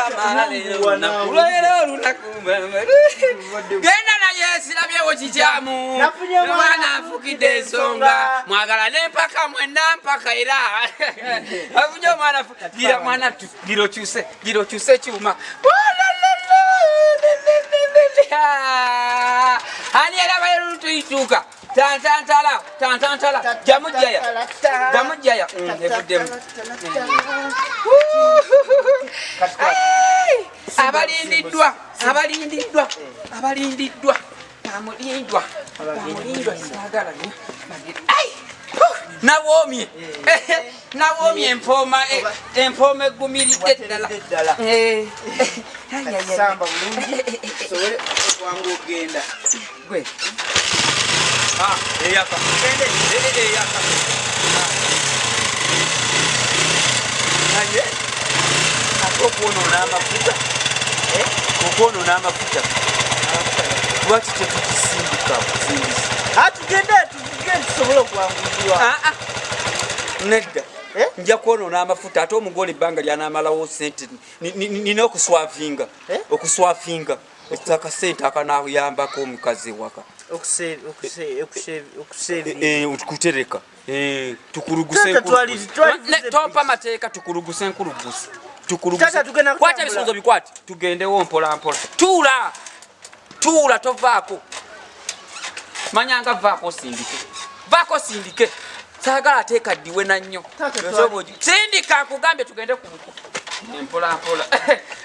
Mama, leero lunaku, leero lunaku, mama. Genda naye sirabyewo kikyamu. Nafunye Omwana mwana anfukidde ensonga. Mwagala n'empaka mwenna mpaka era. Afunye omwana gira mwana gira okyuse, gira okyuse ekyuma. Ani era bayo tuyituuka. Tantantala, tantantala. Jamujjaya. Jamujjaya. Evuddemu. Hey! Abalindiddwa, abalindiddwa, abalindiddwa, bamulindwa, bamulindwa, saagala nnyo. Ai! Huh! Nawoomye, nawoomye empooma, empooma eggumiridde ddala. Wateredde ddala. Eh. Ai, ai, ai. Samba bulungi tusobole okwangu okugenda. Gwe. Ah, eyaka. Eyaka. Naye ate okwonoona amafuta, okwonoona amafuta, lwaki tetugisindika busindisi? Ah, tugende tuvuge tusobole okwanguyirwa. Ah, ah. Nedda. Eh? Nja kwonoona amafuta ate omugole ebbanga lyanamalawo sente nina okuswavinga. Eh? Okuswavinga akasente akanayambako omukazi ewaka. Okusevinga. Kutereka. Tukuluguse. Taata, twali Tompa mateeka, tukuluguse nkuluguse. Tukuluguse. Taata, tugenda Kwata kutambula. ebisunzo bikwate, tugendewo mpola mpola. Tuula, tuula, tovaako. Manyanga vaako osindike, vaako osindike. Saagala ate kaddiwe na nnyo. Taata, Sindika nkugambye tugende ku buko. Mpola mpola.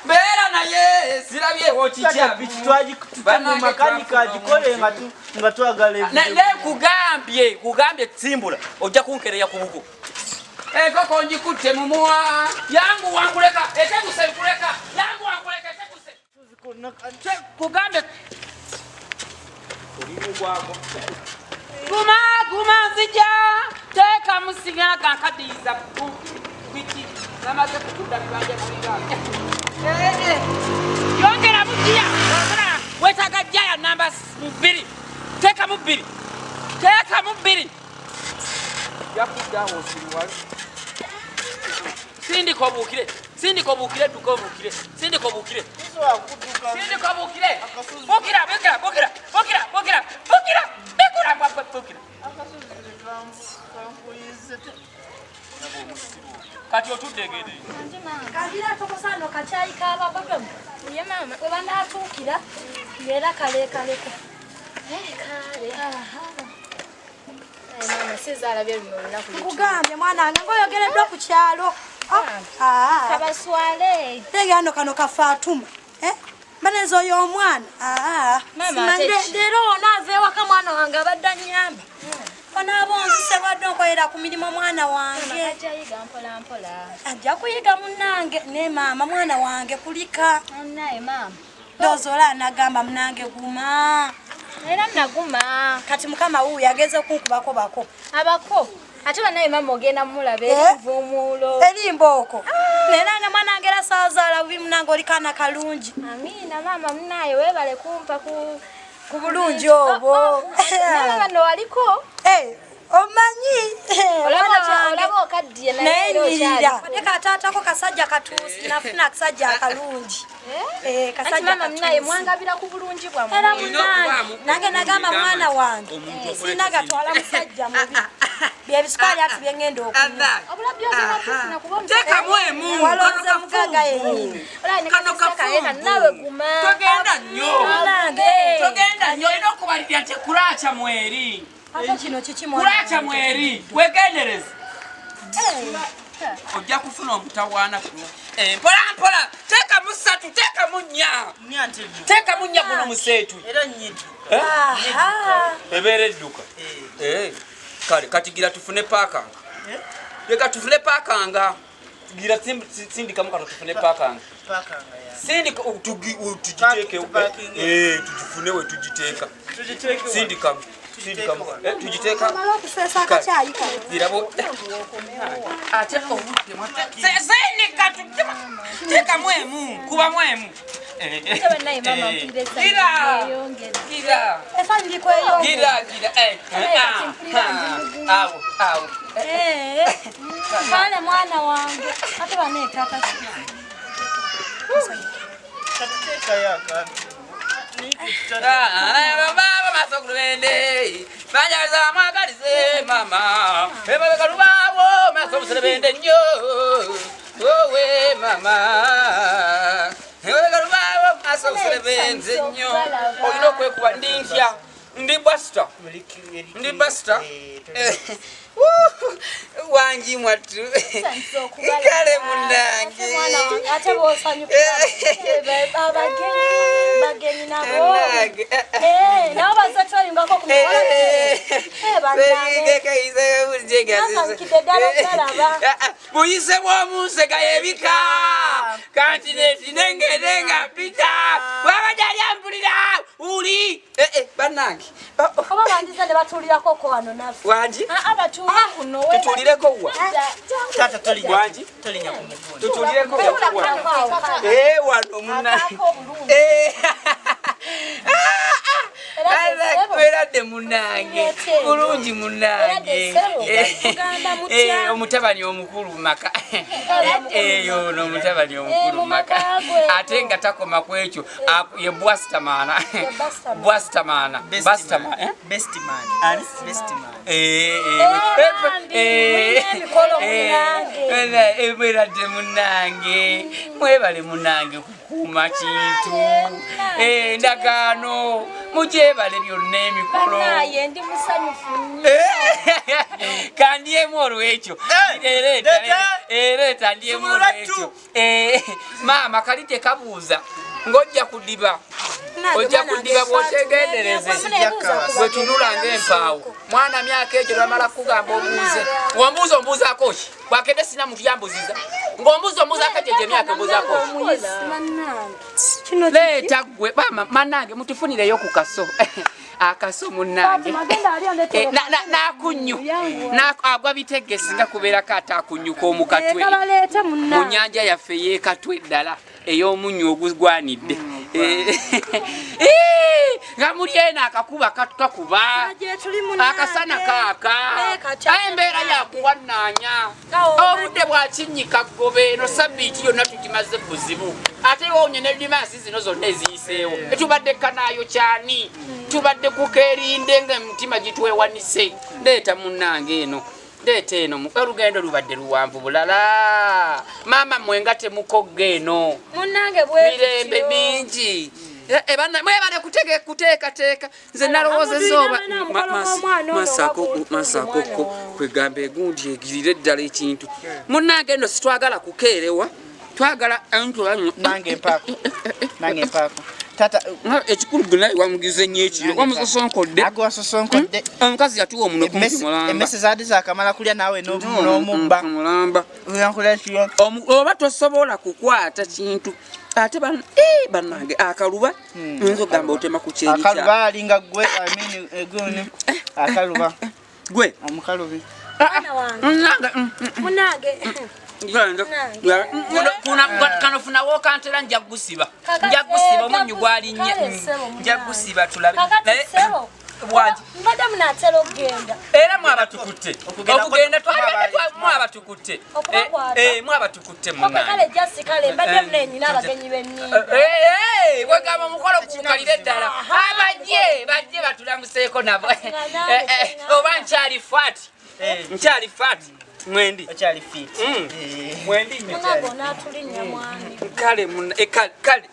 Beera naye sirabyewo Taata, piki kikyamu. makanika agikole nga twagala Ne nkugambye, kugambye simbula, ojja kunkereya ku buko. Enkoko ngikutte mumuwa. Yangu wankuleka, eteguse nkuleka. Yangu wankuleka, eteguse. Kugambye. Guma, guma nzija. Teeka musinga kankaddiyiza ku biki. Namaze kutunda bibanja bibanja. Yongera mugiya. Yongera. Weetaaga jjaya namba 2. Teekamu 2. Teekamu 2. Yakudde awo osiruwale. Sindika obuukire. Sindika obuukire, dduka obuukire. Sindika obuukire. Sindika obuukire. Buukira, buukira, buukira, buukira, buukira, buukira, buukira, buukira, buukira. Kati otudde egende. Kabira tokosa no kacyayi k'ababodomu. Ye maama. We banaatuukira ng'era kaleekaleko. Kale. Aha. Ayi maama, sizaalabye luno olunaku. Nkugambye mwana wange ng'oyogereddwa ku kyalo. Ah. Kabaswale. Tegeera nno kano ka Fatuma. Eh? Baneza oyo omwana. Ah. Maama, Simanyi ate ki? leero ono ava ewaka mwana wange abadde annyamba. Onaaba onzise lwadde onkolera ku mirimu mwana wange. Ajja yiga mpola mpola. Ajja kuyiga munnange ne maama mwana wange kulika. Naye maama. Ndowooza ola anagamba munange guma. Era naguma. Kati mukama wuuyo ageze kunkubako bako. Abako. Ate banaye maama ogenda mulaba Eh? eri nvumuulo. Eri mbooko. Naye nange mwana wange era saazaala bubi munange oli kaana kalungi. Amiina maama munaye weebale kumpa ku Ku bulungi obwo. Naye maama no waliko. Eh, omanyi. Olaba Mwana wange. olaba okaddiye naye Naye era nnyirira. okyali. Ate kataatako kasajja katuusi, nafuna akasajja akalungi. Eh, Anti kasajja maama munaye katuusi. mwangabira ku bulungi bwammwe. Era Olina okubaamu munange, nange nagamba omuntu mwana wange, omuntu okola sirina gatwala musajja mubi. Bye bisukaali ati bye ŋŋenda okunywa. Obulabbi ogenda kufuna kuba omusajja. Teekamu emu. Walonze Kano mugagga kafumbu. yennyini. Olaba ne Kano kasisi kaye kafumbu. naawe guma. Togenda nnyo. Munange. Togenda nnyo, olina okubalirira nti kulaaca mweri. Ate kino kiki mwana Kulaaca wange? mweri. Wegendereze. Ojja kufuna omutawaana kuno. Mpola mpola, teekamu 3, teekamu 4. Teekamu 4 guno museetu. Era nnyidde. Aha. Ebeera edduka. Kale kati gira tufune paakanga. Leka tufune paakanga. Gira sindikamu kano tufune paakanga. Paakanga ya. Sindika tugiteeke. Tupakinge. Tugifune we tugiteeka. Tugiteeke wano. Sindikamu. Sindikamu. Tugiteeka. Amala okuseesa akacaayi kano. Girabo. Ate obudde sindika teekamu emu, kubamu emu. Ate bannaye maama mpulira essanyu Gira. lyeyongedde. Gira. Essanyu likweyongera. Gira, gira. Kati mpulira ndi mugumu. Awo, awo. Kale mwana wange. Ate baneetaaka ki? Lekayo akantu. Baba maaso kulubende banjaliza mwagalize mama emabega lubaawo maaso buserebende nnyo owe mama emabega lubaawo maaso buserebende nnyo. Olina okwekuba ndi ntya, ndi basta, ndi basta wangi mwattu. Kale munnange. Mwana wange, ate bw'osanyukira abagenyi, bagenyi nabo. Munnange. Nabo bazze tweyungako ku mikolo. Bannange. Nasanyukidde ddala okulaba. Buyise bw'omunsega yebika kanti netinengere nga mpita wabajali ampulira uli bannange. Oba bandize ne batuulirako ko wano naffe. Wangi. Batuule kuno. Tutuulireko wa? Taata, tolinya. Wangi. Tolinya ku mugundi. Tutuulireko wa? Awo, kale. Wano munange. Akaako obulungi. Era ssebo. Eradde munange. Ete. Bulungi munange. Eradde ssebo. Mugamba mutya? Omutabani omukulu mumaka. Yono omutabani omukulu Mu mumaka. maka gwe. Ate nga takoma ku ekyo, ye bwasitamana. Ye Bastamana. Bwasitamana. Best Bastama, man. eh? Best man. Ani? Best man. Bambi, mulina emikolo munnange. Mweradde munange, mwebale munange kukuuma kintu. Endagaano mugyebale byonna emikolo. Bannaaye, ndi musanyufu nnyo. Kandyemu olwekyo. Leta. Ereeta ndyemu Sumulula olwekyo. Maama kali tekabuuza ng'ojja kudiba, ojja kudiba bw'otegendereze. Bwe tunula ng'empaawo mwana myaka egyo lwamala kugamba obuuze ng'ombuuza ombuuzaako ki bwakedde sina muntu yambuziza ng'ombuuza ombuuzaako egyo egyo emyaka ombuuzaako ki? Kino. Leeta gwe bama manange mutufunireyo ku kaso akaso munnange. Fatima, genda ali ondeetere. N'akunnyu. Yanguwa. Agwa bitege singa kubeerako ate akunyuka omukatwe. Kabaleete Mu munnange. nyanja yaffe ey'ekatwe eddala ey'omunnyu ogugwanidde. Nga muli eno akakuba kakuba. Gye tuli munnange. Akasana kaaka. Kati Aye embeera yakuwannaanya. Kawo. Obudde bwakinnyika ggobe eno sabbiiti yonna tugimaze buzibu ate wonye ne dimansi zino zonna eziyiseewo etubadde kanaayo kyani tubadde kukerinde nga emitima gitwewanise. Ndeeta munnange eno, ndeeta eno olugendo lubadde luwanvu bulala maama mmwe nga temukogga eno. Munnange bwe Mirembe tutyo. mingi. Mwebale kuteekateeka nze nalowoozezza oba Alhamdulillah, omukolo gw'omwana ono oba masakoko gw'omwana. Kwegamba egundi egirire eddala ekintu munnange eno sitwagala kukeerewa twagala. Nange mpaako. Nange mpaako. Taata. Ekikulu gwe naye wamugize nnyo ekiro wamusosonkodde. Ago wasosonkodde. Omukazi yatuwa omunwe kumpi mulamba. Emmese zaadde zakamala kulya naawe n'omubba. Mulamba. Oyankola kiro. Oba tosobola kukwata kintu ate bannange akaluba nyinza okugamba otema ku kyenyi kya Akaluba alinga gwe, I mean, eguni. Akaluba. Gwe. Omukalubi. Mwana wange. Munnange. Munnange. Genda. Kano funawo kantera nja kugusiba. Kakati, Nja kugusiba omunnyu gwalinnye. kale ssebo, Nja kugusiba tulabe. Kakati Naye ssebo. Bwangi. Mbadde munaatera okugenda. Era mwabatukutte. Okugenda Okugenda mwabali. mwabatukutte. Okubakwata. Mwabatukutte Oke kale munnange. jasi kale mbadde munenyina abagenyi b'ennyimba. Wegamba omukolo gukalire ddala abajje bajje batulamuseeko nabo. Nga Oba nkyali fat, nkyali fat mwendi. Okyali fit. Mwendi nnyo. Munnange onaatulinnya mwami. Kale kale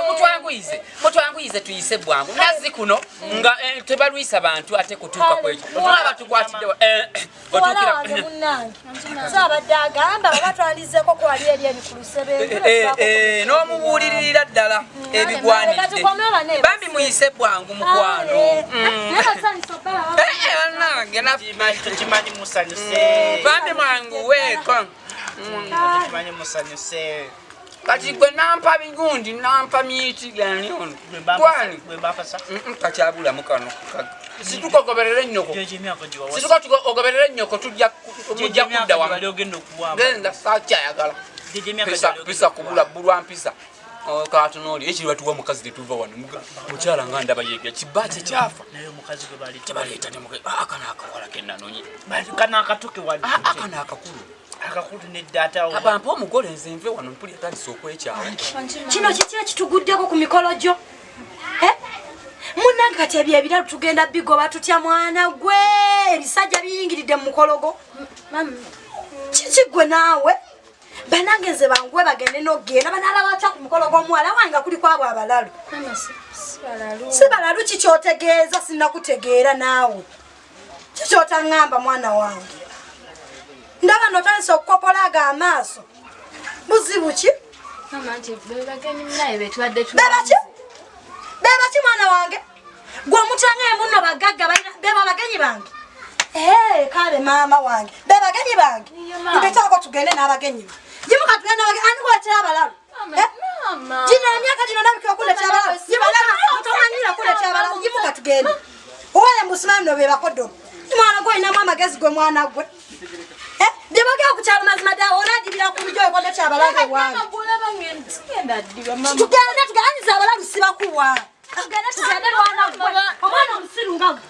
mutwanguyize mutwanguyize tuyise bwangu nazzi kuno nga tebalwisa bantu ate kutuuka Kale, kwekyo mwaba tukwatidde Muwala otuukira wange munnange so abadde agamba oba twandizeko ku wali eri eri ku lusebe. N'omubuulirira ddala ebigwanidde. Katukome bane. Bambi muyise bwangu mukwano. Naye basanyusa obalaba. Bannange Tukimanyi musanyuse. Bambi mwanguweeko. Tukimanyi musanyuse. Kati gwe nampa bigundi nampa myiti gani ono gwani? Gwe mbapasa. Kakyabulamu kano situka ogoberere ennyoko. Gye emyaka giwawasa. Situka ogoberere ennyoko tujja mujja kudda wamu. Wali ogenda okuwamba. Genda sakyayagala. Gye emyaka Pisa gyali ogenda pisa kubula bulwa mpisa katunooli ekiri batuwa mukazi tetuva wano mukyala nga ndaba yega kiba kyekyafa. Naye omukazi gwe bali Tebaleeta akano akawala kenanonye. Kano akatuke wali. Akano akakulu. Akakutu nedda ate awo. Abampa omugole nze nve wano mpulira tandise okwekyawa. Kino kiki ekituguddeko ku mikolo gyo? Eh? Munnange kati ebyo ebiralu tugenda bigoba tutya mwana gwe? Ebisajja biyingiridde mu mukolo gwo. Kiki gwe naawe? Banange nze banguwe bagende n'okugenda banalaba batya ku mukolo gw'omuwala wange nga kuliko abo abalalu? Si balalu ki kyotegeeza sinnakutegeera naawe. Kiki otaŋŋamba mwana wange? Ndaba notandise okukopola ago amaaso. Buzibu ki? Bebaki? Bebaki mwana wange? Gwe omutanga embuno bagagga beba abagenyi bange. Eh, kale maama wange. Be bagenyi bange. Ndetaako tugende n'abagenyi. Yimuka tugende n'abagenyi. Ani kuleetera abalalu? Eh? Gino emyaka gino ndabika okuleetera abalalu. Yimuka tomanyira kuleetera abalalu. Yimuka tugende. Owaye mbusimanyi no be bakodomo. Mwana gwe olinamu amagezi gwe mwana gwe. Eh, bye boogera ku kyalo mazima ddala onaadibira ku lujo okondo kyabalalu ewange. Tugende tugende abalalu sibakuwa. Tugende tugende mwana gwe. Omwana omusiru nga gwe.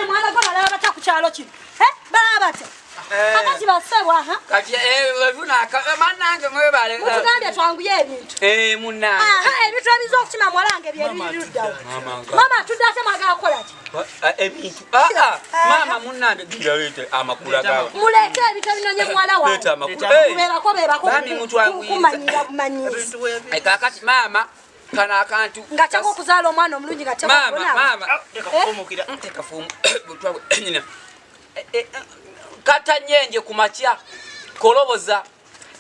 Mwana gwe balaba batya ku kyalo kino? Eh, balaba batya? Kakati basebo aha. Kati wevuna bannange mwebale. Mutugambye twanguye ebintu. Eh munnange. Aha ebintu ebiyinza okukima muwala bye biriruddawo. Mama tudde ate mwagala kukola ki? Ebintu. Maama munnange gira leete amakula gawe. Muleete ebintu ebinonye muwala wange. Leeta amakula. Beebako beebako. Bami mutwanguyiriza. Kumanyira bumanyizi. Kakati maama kano akantu nga kyako okuzaala omwana omulungi nga maama maama tekafuumukira kata nyenje ku makya koloboza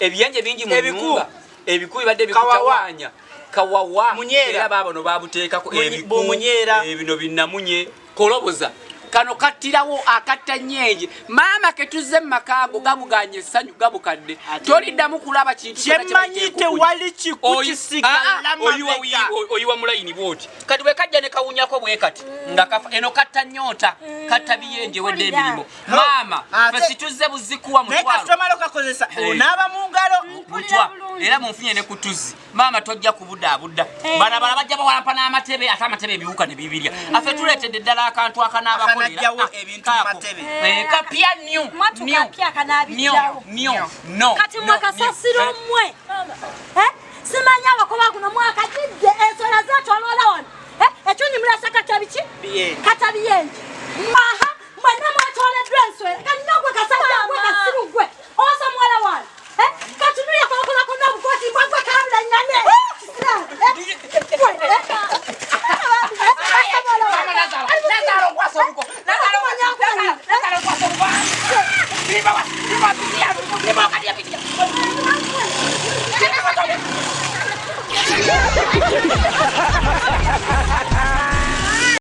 ebiyenje bingi mu nyumba ebiku bibadde bikutawanya kawawa era baabano babuteekako ebiku ebino binnamunye koloboza kano kattirawo akatta nyenje maama ketuzze mu makaago gabuganye essanyu gabukadde toliddamu kulaba kintu kyemmanyi tewali kikukisigala oyiwa mulayini bwoti kati bwe kajja ne kawunyako bwe kati nga kafa eno katta nnyota katta biyenje wedde emirimu maama ffe situzze buzikuwa mutwalo okakozesa onaaba mu ngalo butwa era munfunye ne ku tuzzi maama tojja kubudaabuda bana bala bajja bawalampa n'amatebe ate amatebe ebiwuka ne bibirya affe tuleetedde ddala akantu akanaabakolera ebintu mu matebe kapya new new no kati mwe kasasiro mmwe simanyi abakoba guno mwaka gidde ensola zetoloola wano ekyunyi mulese kata biki kata biyenje.